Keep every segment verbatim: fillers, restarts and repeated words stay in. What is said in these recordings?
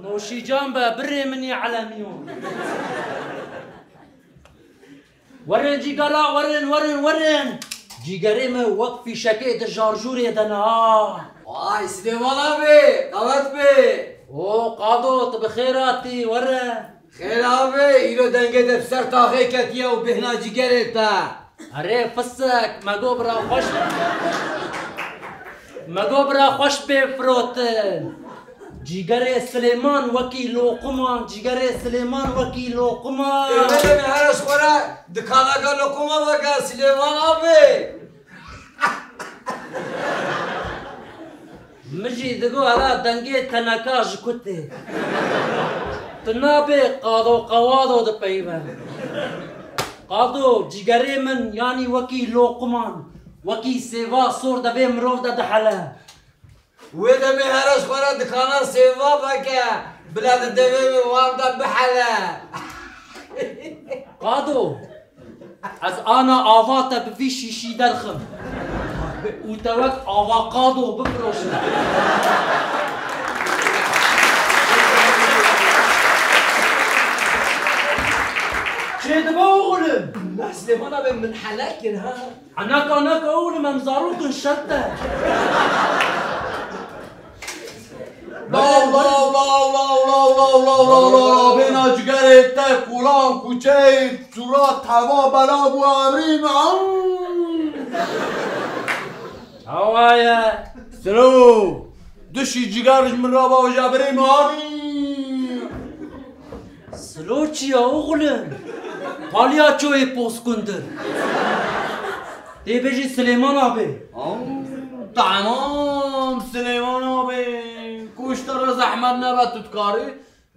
Noşîcan be, birê min î elemiyo. Werin cîgara, werin, werin, werin. Cîgerê min wek fîşekê di jarjûrê de ne ha. Vay, Silêman abê, qewet bê. O, Qado, tu bi xêr hatî, were. Xêr abê, îro dengê te bi ser taxê ketiye û bêhna cîgerê te. Erê fisek, me got bira xweş, me got bira xweş bê firotin. Cîgerê Silêman wekî loqiman, cîgerê Silêman wekî loqiman. Ê, wele min here ji xwe re dikanaka loqima veke Silêman abê. Min jî digot, hela dengê teneka ji ku tê. Tu nabê Qado Qewado dipeyive. Qado, cîgerê min, yanî wekî loqiman, wekî sêva sor de vê mirov de dihele. Wê demê here ji xwe re dikana sêva veke, bila di devê wê wan de bihele. Qado, ez ana ava te bi vî şîşî derxim û te wek avokado bifiroşim. Çêdibe oxlim. Na Silêman abê, min hele kir ha. Naka, naka oxlim, em zarok in, şert e. Law, law, law, law, bêna cigerê te, kulan, kuçeyê, çûra, teva, bela bû, emrî min. Awa ye. Silo, dişî ciger ji min re bavêje, birê min anî. Silo çi ya oxlim? Palyaçoyê poskundir. Tê bêjî Silêman abê. Aw, tamam Silêman abê. Ku ji te re zehmet nebe, tu dikarî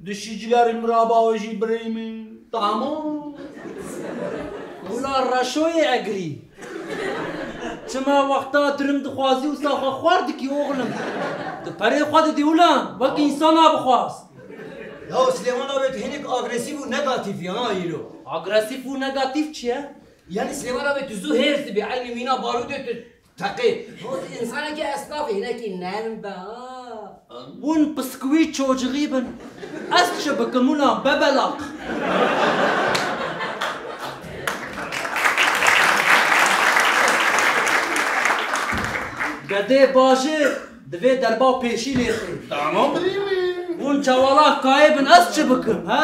dişî cigerê min re bavêjî, birê min. Tamam. Wila reşoyê egrî. Çima wexta dirim dixwazî wisa xwe xwar dikî oxlim? Tu perê xwe didî wila, wek însana bixwaz. Ya Silêman abê, tu hinek agresîf û negatîf ya ha îro. Agresîf û negatîf çi ye? Yanî Silêman abê, tu zû hêrs dibî, eynî mîna barûdê tu teqê. Hot, însanekî esnaf, hinekî nerm be ha. Hûn piskwî çocixî bin. Ez çi bikim wila bebelaq? Gedê bajêr divê derba pêşî lê xê. Tamam birî min. Hûn çewala kayê bin, ez çi bikim, he?